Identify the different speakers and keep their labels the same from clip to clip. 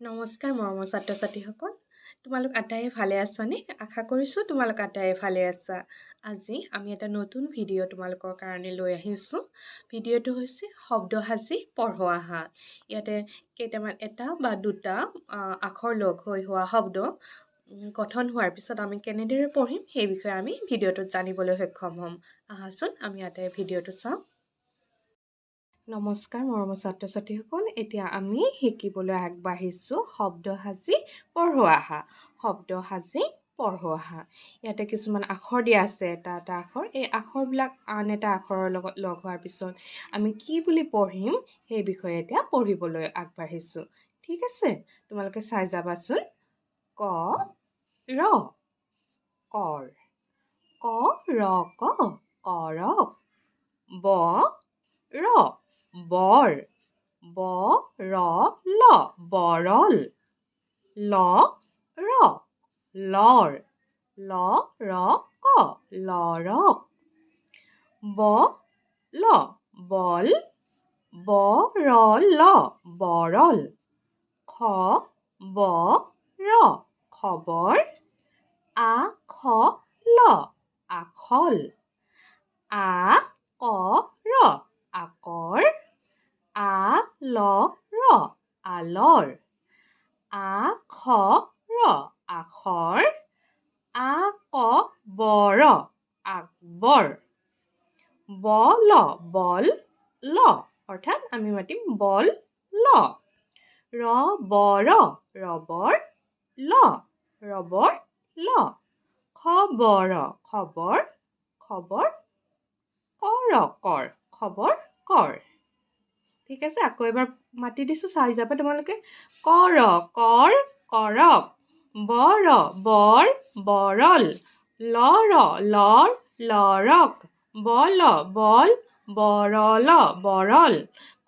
Speaker 1: নমস্কাৰ মৰমৰ ছাত্ৰ ছাত্ৰীসকল, তোমালোক আটাইয়ে ভালে আছানে? আশা কৰিছোঁ তোমালোক আটাইয়ে ভালে আছা। আজি আমি এটা নতুন ভিডিঅ' তোমালোকৰ কাৰণে লৈ আহিছোঁ। ভিডিঅ'টো হৈছে শব্দ সাজি পঢ়ো আহা। ইয়াতে কেইটামান এটা বা দুটা আখৰ লগ হৈ হোৱা শব্দ গঠন হোৱাৰ পিছত আমি কেনেদৰে পঢ়িম, সেই বিষয়ে আমি ভিডিঅ'টোত জানিবলৈ সক্ষম হ'ম। আহাচোন, আমি আটাইয়ে ভিডিঅ'টো চাওঁ। নমস্কাৰ মৰমৰ ছাত্ৰ ছাত্ৰীসকল, এতিয়া আমি শিকিবলৈ আগবাঢ়িছোঁ শব্দ সাজি পঢ়ো আহা। শব্দ সাজি পঢ়ো আহা। ইয়াতে কিছুমান আখৰ দিয়া আছে, এটা এটা আখৰ। এই আখৰবিলাক আন এটা আখৰৰ লগত লগ হোৱাৰ পিছত আমি কি বুলি পঢ়িম, সেই বিষয়ে এতিয়া পঢ়িবলৈ আগবাঢ়িছোঁ। ঠিক আছে, তোমালোকে চাই যাবাচোন। ক ৰ কৰ, ক ৰ ক কৰক, ব ৰ বৰ, ব ৰ ল বৰল, ল ৰ লৰ, ল ৰ ক লৰক, ব ল বল, ব ৰ ল বৰল, খ ব ৰ খবৰ, আ খ ল আখল, আ ক ৰ আকৰ, আ ল ৰ আলৰ, আ খ ৰ আখৰ, আ ক ব ৰ আকবৰ, ব ল বল ল, অৰ্থাৎ আমি মাতিম বল ল, ৰ ব ৰ ৰবৰ, ল ৰবৰ ল, খ ব ৰ খবৰ, খবৰ ক ৰ কৰ, খবৰ কৰ। ঠিক আছে, আকৌ এবাৰ মাতি দিছোঁ, চাই যাবা তোমালোকে। ক ৰ কৰ কৰক, ব ৰ বৰ বৰল, ল ৰ লৰ লৰক, ব ল বল বৰল বৰল,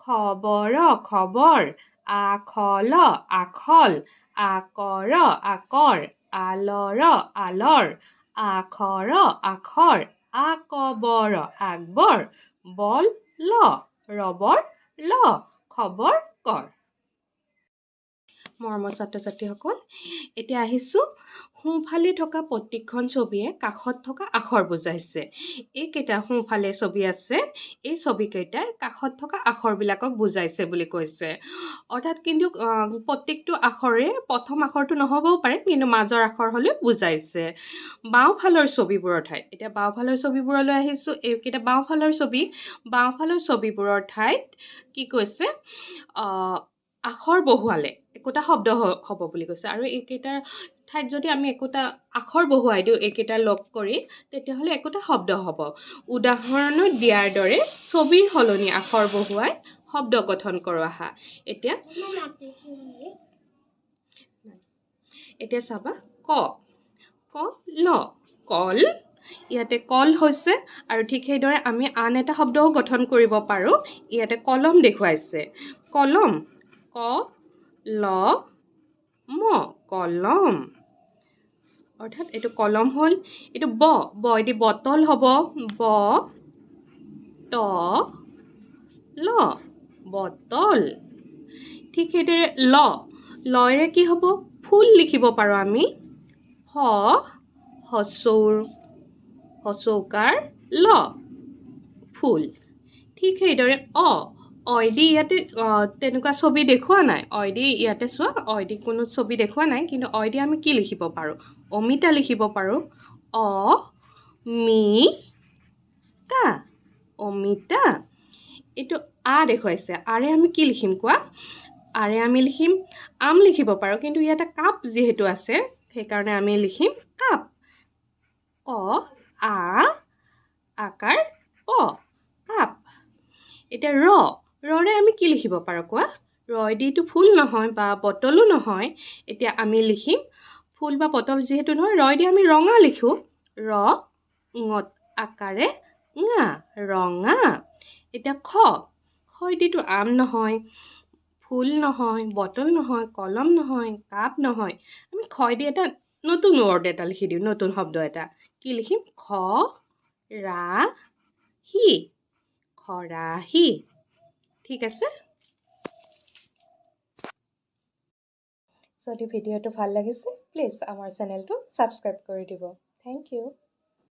Speaker 1: খ ব ৰ খবৰ, আ খ ল আখল, আ ক ৰ আকৰ, আ ল ৰ আলৰ, আ খ ৰ আখৰ, আ ক ব ৰ আকবৰ, বল ল ৰবৰ ল খবৰ কৰ। মৰমৰ ছাত্ৰ ছাত্ৰীসকল, এতিয়া আহিছোঁ, সোঁফালে থকা প্ৰত্যেকখন ছবিয়ে কাষত থকা আখৰ বুজাইছে। এইকেইটা সোঁফালে ছবি আছে, এই ছবিকেইটাই কাষত থকা আখৰবিলাকক বুজাইছে বুলি কৈছে। অৰ্থাৎ কিন্তু প্ৰত্যেকটো আখৰে প্ৰথম আখৰটো নহ'বও পাৰে, কিন্তু মাজৰ আখৰ হ'লেও বুজাইছে। বাওঁফালৰ ছবিবোৰৰ ঠাইত, এতিয়া বাওঁফালৰ ছবিবোৰলৈ আহিছোঁ। এইকেইটা বাওঁফালৰ ছবি। বাওঁফালৰ ছবিবোৰৰ ঠাইত কি কৈছে? আখৰ বহুৱালে একোটা শব্দ হ'ব বুলি কৈছে। আৰু এইকেইটাৰ ঠাইত যদি আমি একোটা আখৰ বহুৱাই দিওঁ এইকেইটা লগ কৰি, তেতিয়াহ'লে একোটা শব্দ হ'ব। উদাহৰণত দিয়াৰ দৰে ছবিৰ সলনি আখৰ বহুৱাই শব্দ গঠন কৰোঁ আহা। এতিয়া চাবা, ক ক ল কল। ইয়াতে কল হৈছে। আৰু ঠিক সেইদৰে আমি আন এটা শব্দও গঠন কৰিব পাৰোঁ। ইয়াতে কলম দেখুৱাইছে। কলম, ক ল ম কলম, অৰ্থাৎ এইটো কলম হ'ল। এইটো ব, বইদি বটল হ'ব। ব ট ল বটল। ঠিক সেইদৰে ল, লয়ৰে কি হ'ব? ফুল লিখিব পাৰোঁ আমি। ফ হচৌৰ হচৌকাৰ ল ফুল। ঠিক সেইদৰে অ, অইদি ইয়াতে তেনেকুৱা ছবি দেখুওৱা নাই। অইদি ইয়াতে চোৱা, অইদি কোনো ছবি দেখুওৱা নাই, কিন্তু অইদি আমি কি লিখিব পাৰোঁ? অমিতা লিখিব পাৰোঁ। অ মি তা অমিতা। এইটো আ দেখুৱাইছে। আৰে আমি কি লিখিম কোৱা? আৰে আমি লিখিম আম লিখিব পাৰোঁ, কিন্তু ইয়াতে কাপ যিহেতু আছে, সেইকাৰণে আমি লিখিম কাপ। ক আ আকাৰ প কাপ। এতিয়া ৰ, ৰৰে আমি কি লিখিব পাৰোঁ কোৱা? ৰয়দিটো ফুল নহয় বা বটলো নহয়। এতিয়া আমি লিখিম, ফুল বা বটল যিহেতু নহয়, ৰয় দি আমি ৰঙা লিখোঁ। ৰ ঙত আকাৰে ঙা ৰঙা। এতিয়া খ, খয়দিটো আম নহয়, ফুল নহয়, বটল নহয়, কলম নহয়, কাপ নহয়। আমি খয় দি এটা নতুন ৱৰ্ড এটা লিখি দিওঁ, নতুন শব্দ এটা। কি লিখিম? খ ৰা হি খৰাহী। ঠিক আছে। যদি ভিডিঅ'টো ভাল লাগিছে, প্লিজ আমাৰ চেনেলটো ছাবস্ক্ৰাইব কৰি দিব। Thank you.